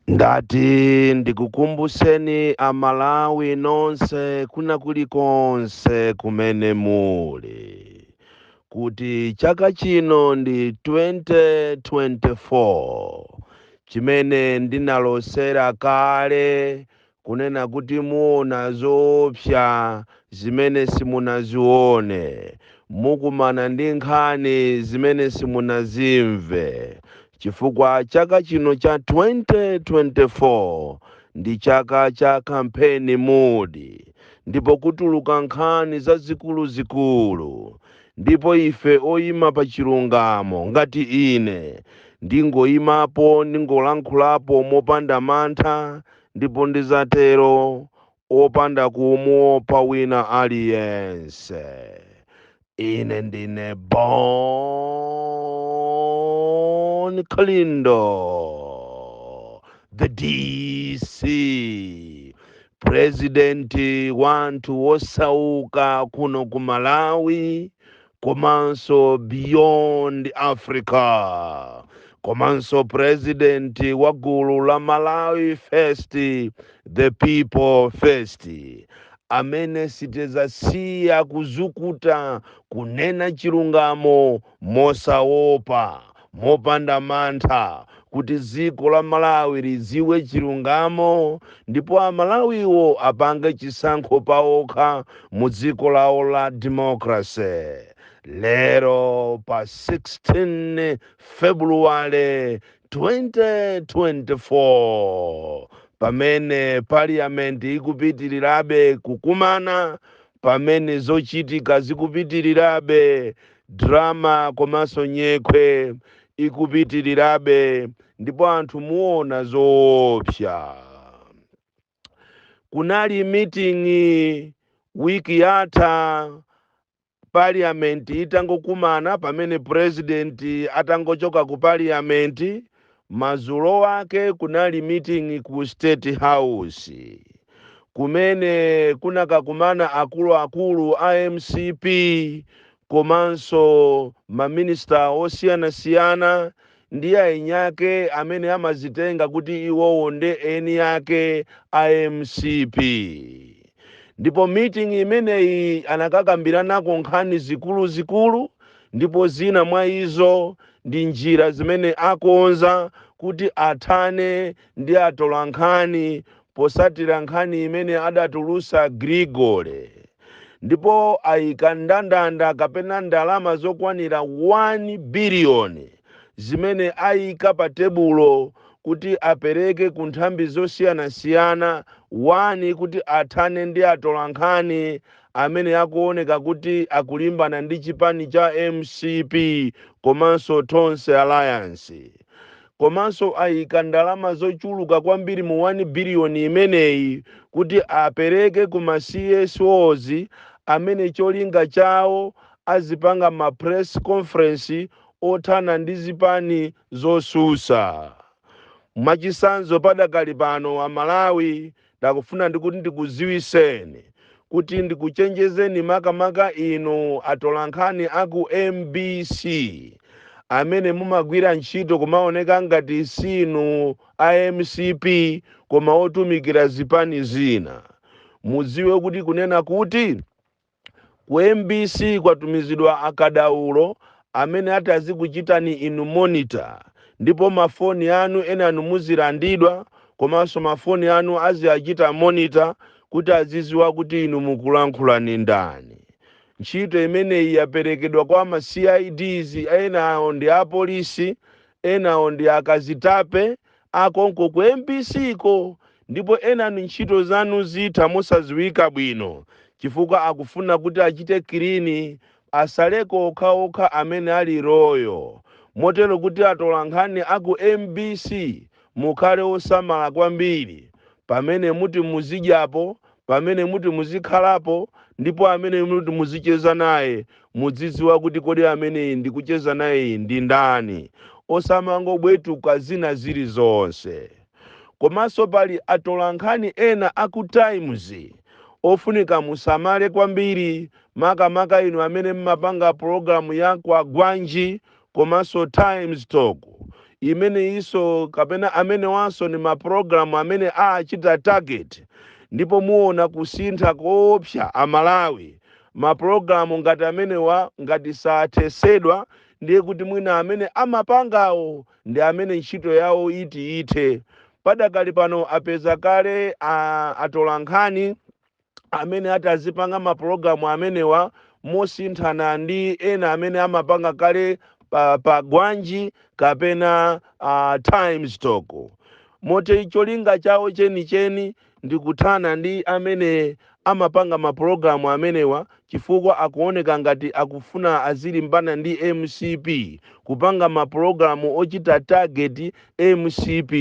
Ndati ndikukumbuseni Amalawi nonse kuna kulikonse kumene muli kuti chaka chino ndi 2024, chimene ndinalosera kale kunena kuti muona zoopsa zimene simunazione, mukumana ndi nkhani zimene simunazimve, chifukwa chaka chino cha 2024 ndi chaka cha kampeni mudi, ndipo kutuluka nkhani zazikuluzikulu. Ndipo ife oyima pa chilungamo ngati ine ndingoyimapo, ndingolankhulapo mopanda mantha, ndipo ndizatero opanda kumuopa wina aliyense. Ine ndine Bon Kalindo, the DC, president wanthu wosauka kuno ku Malawi komanso beyond Africa, komanso president wa gulu la Malawi First, the people first, amene sitizasiya kuzukuta kunena chilungamo mosaopa, mopanda mantha, kuti dziko la Malawi lidziwe chilungamo ndipo Amalawiwo apange chisankho paokha mu dziko lawo la democracy. Lero pa 16 February 2024, pamene parliament ikupitirirabe kukumana, pamene zochitika zikupitirirabe, drama komanso nyekhwe ikupitirirabe, ndipo anthu muona zoopsa. Kunali meeting wiki yatha, parliament itangokumana, pamene president atangochoka ku parliament, madzulo wake kunali meeting ku State House kumene kunakakumana akuluakulu a MCP komanso maminista osiyanasiyana ndi ainyake amene amazitenga kuti iwowo ndi eni ake a MCP. Ndipo meeting imeneyi anakakambiranako nkhani zikuluzikulu, ndipo zina mwa izo ndi njira zimene akonza kuti athane ndi atolankhani posatira nkhani imene adatulusa Grigore. Ndipo ayika ndandanda kapena ndalama zokwanira 1 biliyoni zimene ayika pa tebulo kuti apereke ku nthambi zosiyanasiyana, 1 kuti athane ndi atolankhani amene akuoneka kuti akulimbana ndi chipani cha MCP komanso Tonse Alliance. Komanso ayika ndalama zochuluka kwambiri mu 1 biliyoni imeneyi kuti apereke ku ma CSOs amene cholinga chawo azipanga ma press conference othana ndi zipani zosusa. Mwachisanzo, padakali pano Amalawi, ndakufuna ndikuti ndikuziwiseni, kuti ndikuchenjezeni, makamaka inu atolankhani aku MBC amene mumagwira ntchito kumaoneka ngati sinu a MCP koma otumikira zipani zina. Mudziwe kuti kunena kuti ku MBC kwatumizidwa akadaulo amene ati azikuchitani inu monitor, ndipo mafoni anu ena anu muzilandidwa, komanso mafoni anu aziachita monitor kuti aziziwa kuti inu mukulankhula ni ndani. Ntchito imeneyi yaperekedwa kwa ma CIDs, enawo ndi apolisi, enawo ndi akazitape akonko ku MBC ko. Ndipo enanu ntchito zanu zitha mosaziwika bwino, chifukwa akufuna kuti achite clean, asaleko okhaokha amene ali loyal. Motero kuti atolankhani aku MBC mukhale osamala kwambiri pamene muti muzidyapo, pamene muti muzikhalapo, ndipo amene muti muzicheza naye mudzidziwa kuti kodi ameneyi ndikucheza naye ndi ndani, osamangobwetuka zina zilizonse. Komanso pali atolankhani ena aku Times ofunika musamale kwambiri, makamaka inu amene mmapanga pologalamu ya Kwa Gwanji komanso Times Talk. Imene iso kapena amenewanso ni mapulogalamu amene achita target, ndipo muona kusintha koopsa Amalawi. Mapulogalamu ngati amenewa ngati sathesedwa, ndiye kuti mwina amene amapangawo ndi amene ntchito yawo iti ithe. Padakali pano apeza kale atolankhani amene atazipanga mapulogalamu amenewa mosinthana ndi ena amene amapanga kale pa Gwanji kapena Times Talk. Moti cholinga chawo chenicheni ndi kuthana ndi amene amapanga mapulogalamu amenewa, chifukwa akuoneka ngati akufuna azilimbana ndi MCP, kupanga mapulogalamu ochita target MCP.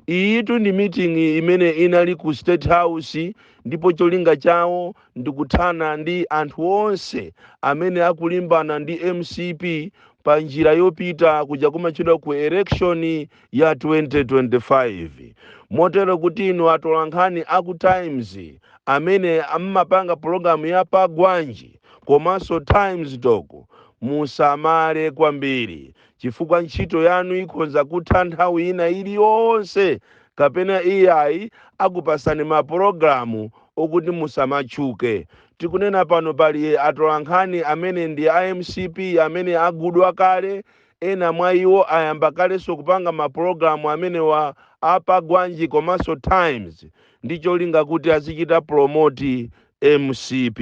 Iyitu ndi meeting imene inali ku State House, ndipo cholinga chawo ndi kuthana ndi anthu onse amene akulimbana ndi MCP pa njira yopita kuja kumatchedwa ku election ya 2025. Motero kuti inu atolankhani aku Times amene amapanga pologalamu ya Pagwanji komanso Times Talk, musamale kwambiri, chifukwa ntchito yanu ikhonza kutha nthawi ina iliyonse, kapena iyayi akupasani mapulogalamu okuti musamatchuke. Tikunena pano pali atolankhani amene ndi a MCP amene agudwa kale. Ena mwa iwo ayamba kalenso kupanga mapulogalamu amenewa apagwanji komanso Times, ndi cholinga kuti azichita promote MCP.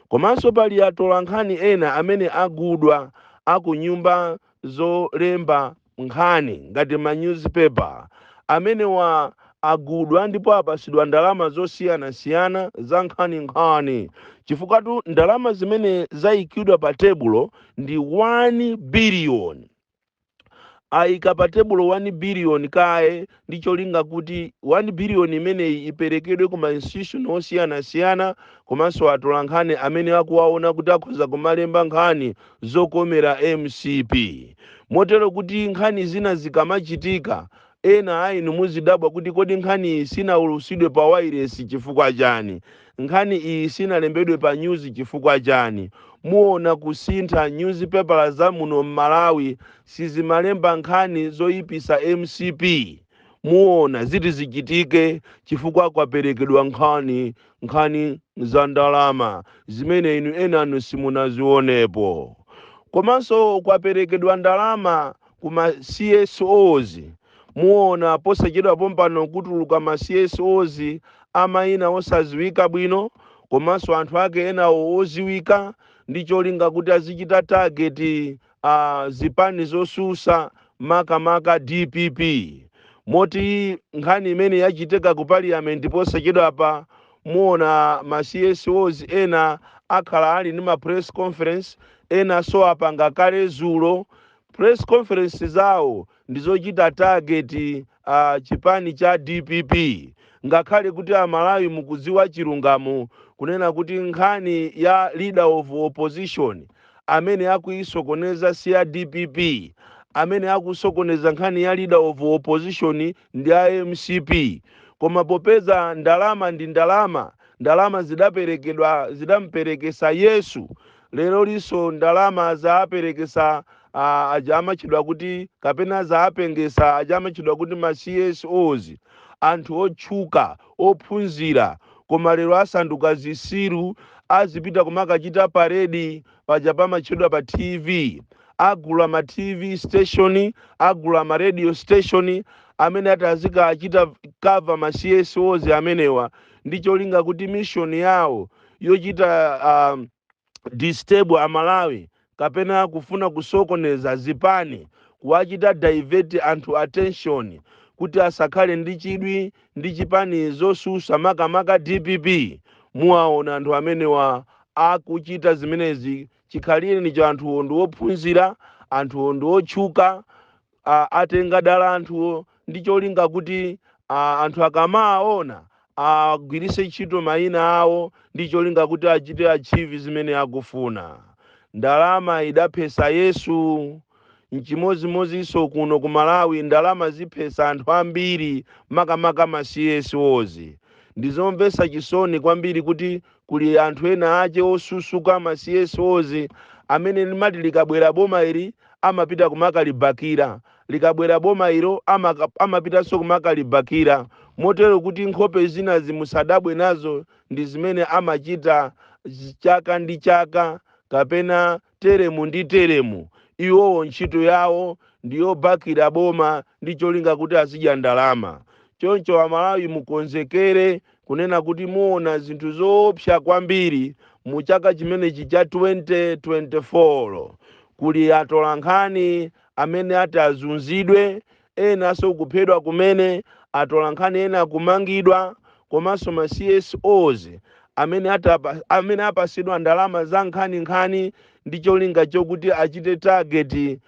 Komanso pali atolankhani ena amene agudwa akunyumba zolemba nkhani ngati ma newspaper. Amenewa agudwa ndipo apasidwa ndalama zosiyanasiyana za nkhaninkhani, chifukwa tu ndalama zimene zayikidwa pa tebulo ndi 1 billion. Ayika pa tebulo 1 billion kaye ndi cholinga kuti 1 billion imeneyi iperekedwe ku ma institution osiyanasiyana komanso atolankhani amene akuwaona kuti akhoza kumalemba nkhani zokomera MCP. Motero kuti nkhani zina zikamachitika, ena ainu muzidabwa kuti kodi nkhani iyi sinaulusidwe pa wireless chifukwa chani? Nkhani iyi sinalembedwe pa news chifukwa chani? Muona kusintha. Newspaper za muno m'Malawi sizimalemba nkhani zoyipisa MCP. Muona ziti zichitike chifukwa kwaperekedwa nkhani za ndalama zimene inu enanu simunazionepo. Komanso kwaperekedwa ndalama kuma CSOs. Muona posachedwa pompano kutuluka ma CSOs amayina osaziwika bwino, komanso anthu ake enawo oziwika, ndi cholinga kuti azichita target zipani zosusa, makamaka DPP. Moti nkhani imene yachitika ku parliament posachedwapa, muona ma CSOs ena akhala ali ndi ma press conference, ena so apanga kale zulo. Press conference zawo ndizochita target chipani cha DPP, ngakhale kuti Amalawi mukudziwa chilungamo kunena kuti nkhani ya leader of opposition amene akuisokoneza si ya DPP. Amene akusokoneza nkhani ya leader of opposition ndi a MCP. Koma popeza ndalama ndi ndalama, ndalama zidaperekedwa, zidamperekesa Yesu, lero liso ndalama zaaperekesa aja amatchedwa kuti kapena zaapengesa aja amatchedwa kuti ma CSOs, anthu otchuka ophunzira, koma lero asanduka zisiru, azipita kumakachita parade paja pamatchedwa pa TV. Agula ma TV station, agula ma radio station amene ati azikachita cover ma CSOs amenewa, ndi cholinga kuti mission yawo yochita disturb Amalawi kapena kufuna kusokoneza zipani, kuwachita divert anthu attention kuti asakhale ndi chidwi ndi chipani zosusa, makamaka DPP. Muwaona anthu amenewa akuchita zimenezi chikhalire ni cha anthuwo ndi ophunzira, anthuwo ndi otchuka. Atenga dala anthuwo ndi cholinga kuti anthu akamaona agwiritse ntchito mayina awo ndi cholinga kuti achite achieve zimene akufuna. Ndalama idaphesa Yesu. Nchimozimozinso kuno ku Malawi, ndalama ziphesa anthu ambiri, makamaka ma CSOs. Ndizomvetsa chisoni kwambiri kuti kuli anthu ena ache osusuka, ma CSOs amene limati likabwera boma ili Amapita kumakalibakira. Likabwera boma ilo, amapitanso kumakalibakira, motero kuti nkhope zina zimusadabwe nazo, ndi zimene amachita chaka ndi chaka kapena teremu ndi teremu. Iwowo ntchito yawo ndiyobakira boma ndi cholinga kuti azidya ndalama. Choncho Amalawi, mukonzekere kunena kuti muona zinthu zoopsa kwambiri mu chaka chimenechi cha 2024. Kuli atolankhani amene ati azunzidwe, enanso kuphedwa kumene, atolankhani ena kumangidwa, komanso ma CSOs amene apasidwa ndalama za nkhaninkhani ndi cholinga chokuti achite target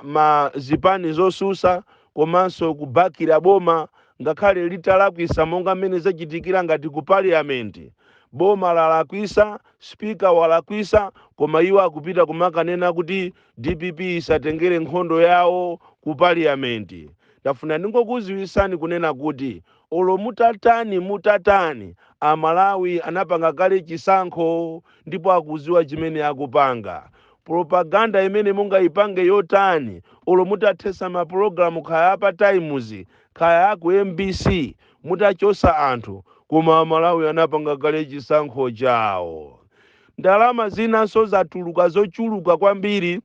ma zipani zosusa komanso kubakira boma ngakhale litalakwisa, monga mmene zachitikira ngati ku Parliament. Boma lalakwisa, Speaker walakwisa, koma iwo akupita kumakanena kuti DPP isatengere nkhondo yawo ku Parliament. Ndafuna ndingokuziwisani kunena kuti olo mutatani mutatani, Amalawi anapanga kale chisankho ndipo akuziwa chimene akupanga. Propaganda imene mungayipange yotani, olo mutathesa mapulogalamu kaya pa Times, kaya ku MBC, mutachosa anthu, koma Amalawi anapanga kale chisankho chawo. Ndalama zinanso zatuluka zochuluka kwambiri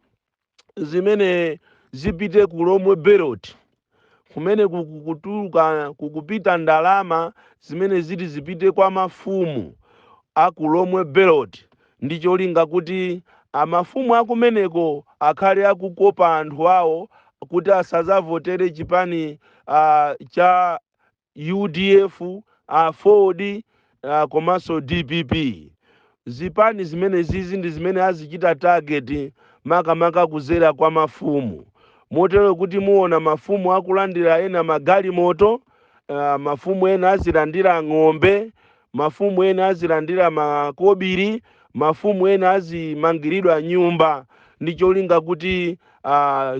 zimene zipite ku Lomwe Belt, kumene kukutuluka kukupita ndalama zimene ziti zipite kwa mafumu aku Lomwe Belt, ndi cholinga kuti amafumu akumeneko akhale akukopa anthu awo kuti asazavotere chipani cha UDF, Ford, komanso DPP. Zipani zimene zizi ndi zimene azichita target, makamaka kuzera kwa mafumu, motero kuti muona mafumu akulandira ena magalimoto, mafumu ena azilandira ng'ombe, mafumu ena azilandira makobiri, mafumu ena azimangiridwa nyumba, ndi cholinga kuti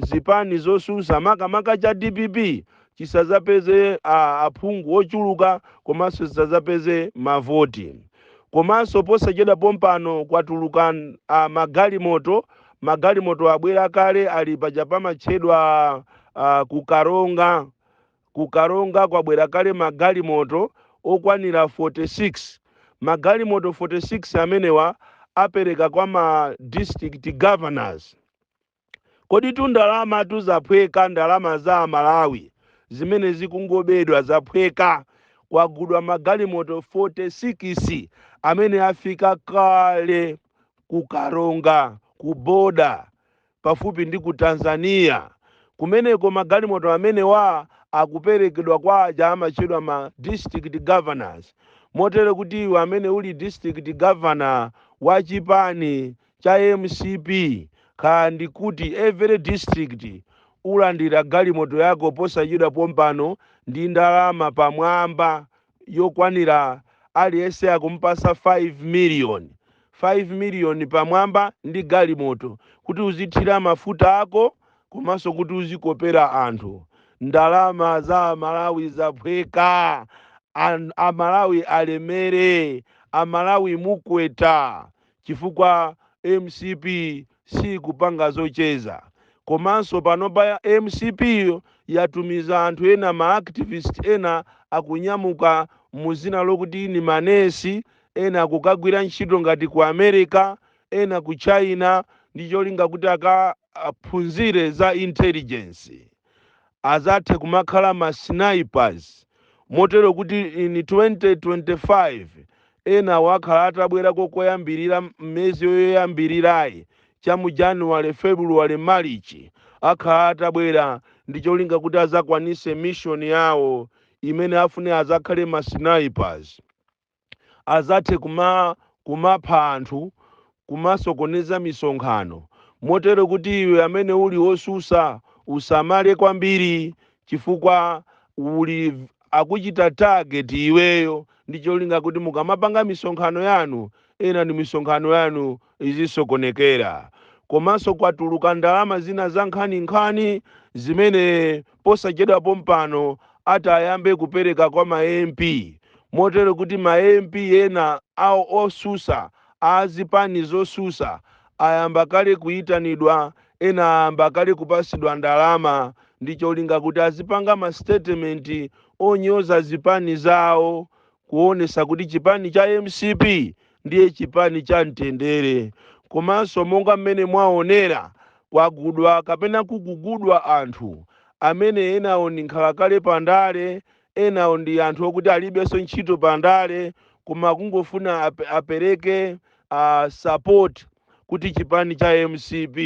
zipani zosusa, makamaka cha DPP, chisazapeze aphungu ochuluka komanso zisazapeze mavoti. Komanso posachedwa pompano kwatuluka magalimoto. Magalimoto abwera kale, ali paja pamatchedwa kukaronga. Kukaronga kwabwera kale magalimoto okwanira 46. Magalimoto 46 amenewa apereka kwa ma district governors. Kodi tu ndalama tuzaphweka, ndalama za Amalawi zimene zikungobedwa zaphweka. Kwagudwa magalimoto 46 amene afika kale kukaronga, ku boda pafupi ndi ku Tanzania kumeneko. Magalimoto amenewa akuperekedwa kwa aja amatchedwa ma district governors, motero kuti iwe amene uli district governor wa chipani cha MCP, kaya ndikuti every district, ulandira galimoto yako posachedwa pompano ndi ndalama pamwamba yokwanira, aliyense akumpasa 5 million, 5 million pamwamba ndi galimoto kuti uzithira mafuta ako komanso kuti uzikopera anthu. Ndalama za Amalawi zaphweka. Amalawi alemere, Amalawi mukweta, chifukwa MCP sikupanga zocheza. Komanso panopa MCP yo yatumiza anthu ena, ma activist ena akunyamuka muzina lokuti ni manesi, ena akukagwira ntchito ngati ku America, ena ku China, ndi cholinga kuti akaphunzire za intelligence, azathe kumakhala ma snipers, motero kuti in 2025 ena wakhala atabwerako koyambirira mmezi yoyambirirayi, chamu January, February, March, akhala atabwera ndi cholinga kuti azakwanise mission yawo imene afune, azakhale ma snipers, azathe kumapha anthu, kumasokoneza misonkhano, motero kuti iwe amene uli wosusa usamale kwambiri, chifukwa uli akuchita target iweyo ndi cholinga kuti mukamapanga misonkhano yanu, ena ndi misonkhano yanu izisokonekera. Komanso kwatuluka ndalama zina za nkhaninkhani zimene posachedwa pompano ati ayambe kupereka kwa ma MP, motero kuti ma MP ena awo osusa, azipani zosusa, ayamba kale kuyitanidwa. Ena ayamba kale kupasidwa ndalama ndi cholinga kuti azipanga ma statement onyoza zipani zawo, kuonesa kuti chipani cha MCP ndiye chipani cha mtendere. Komanso monga mmene mwaonera, kwagudwa kapena kugugudwa anthu amene enawo ndi nkhalakale pandale, enawo ndi anthu okuti alibenso ntchito pandale, koma kungofuna apereke support kuti chipani cha MCP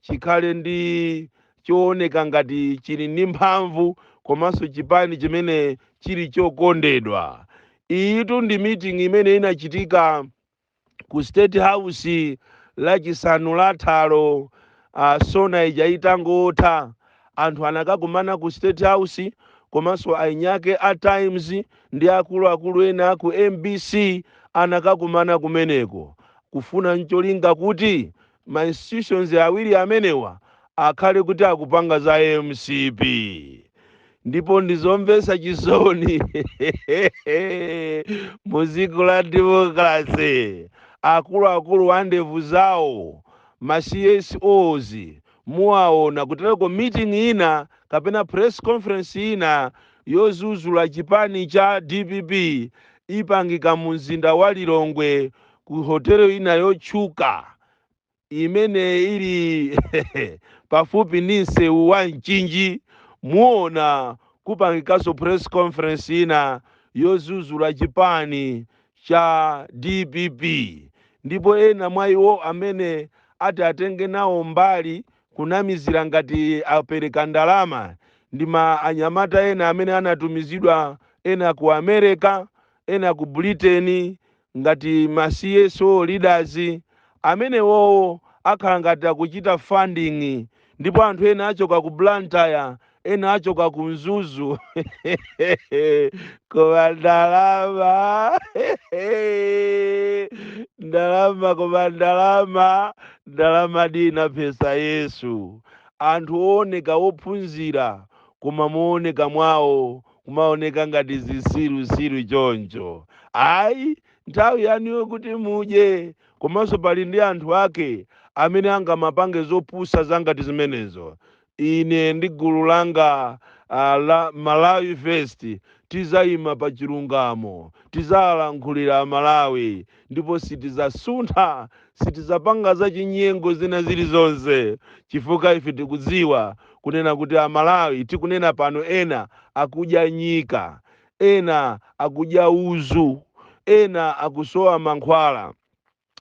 chikhale ndi chooneka ngati chili ndi mphamvu, komanso chipani chimene chili chokondedwa. Iyitu ndi meeting imene inachitika ku State House Lachisanu lathalo, SONA ija itangotha. Anthu anakakumana ku State House, komanso ainyake a Times ndi akuluakulu ena ku MBC anakakumana kumeneko kufuna ncholinga kuti ma institutions awiri amenewa akhale kuti akupanga za MCP. Ndipo ndizomvetsa chisoni, mu dziko la democracy, akuluakulu a ndevu zawo, ma CSOs, muwaona kutereko meeting ina kapena press conference ina yozuzula chipani cha DPP ipangika mu mzinda wa Lilongwe ku hotelo ina yotchuka imene ili pafupi ndi msewu wa Mchinji. Muona kupangikanso press conference ina yozuzula chipani cha DPP, ndipo ena mwa iwo amene ati atenge nawo mbali kunamizira ngati apereka ndalama ndi ma anyamata ena amene anatumizidwa, ena ku America, ena ku Britain, ngati ma CSO leaders. Amenewowo akhala ngati akuchita funding, ndipo anthu ena achoka ku Blantyre, ena achoka ku Mzuzu. Koma ndalama, ndalama, koma ndalama, ndalama dina pesa Yesu. Anthu ooneka wophunzira, koma mooneka mwawo kumaoneka ngati zisirusiru choncho. Ayi, nthawi yanuyo kuti mudye. Komanso pali ndi anthu ake amene angamapange zopusa zangati zimenezo. Ine ndi gulu langa la Malawi First tizayima pa chilungamo, tizalankhulira Malawi, ndipo sitizasuntha, sitizapanga za chinyengo zina zilizonse, chifukwa ife tikudziwa kunena kuti Amalawi tikunena pano, ena akudya nyika, ena akudya uzu, ena akusowa mankhwala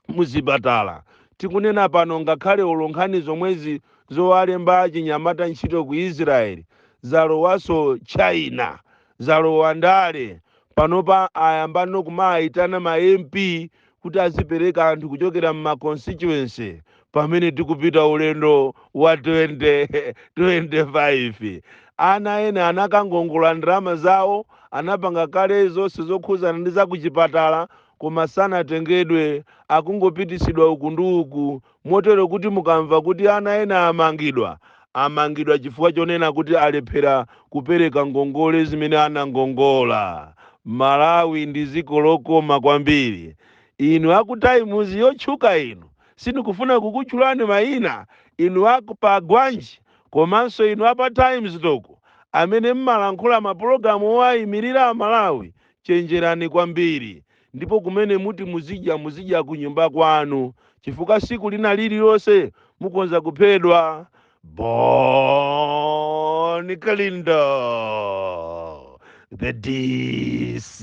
muzipatala tikunena pano. Ngakhale olo nkhani zomwezi zowalemba achinyamata ntchito ku Israeli zalowaso China, zalowa ndale. Panopa ayambano kumayitana ma MP kuti azipereka anthu kuchokera mma constituency pamene tikupita ulendo wa 2025. Ana ena anakangongola ndalama zawo, anapanga kale zonse zokhuzana ndi zakuchipatala, koma sanatengedwe, akungopitisidwa uku ndi uku. Motero kuti mukamva kuti ana ena amangidwa, amangidwa chifukwa chonena kuti alephera kupereka ngongole zimene anangongola. Malawi ndi dziko lokoma kwambiri. Inu aku Times yotchuka inu, sindikufuna kukutchulani mayina, inu aku pa Gwanji, komanso inu apa Times Talk amene mmalankhula mapulogalamu owayimirira Amalawi, chenjerani kwambiri. Ndipo kumene muti muzidya, muzidya ku nyumba kwanu, chifukwa siku lina lililonse mukonza kuphedwa. Bon Kalindo, the DC.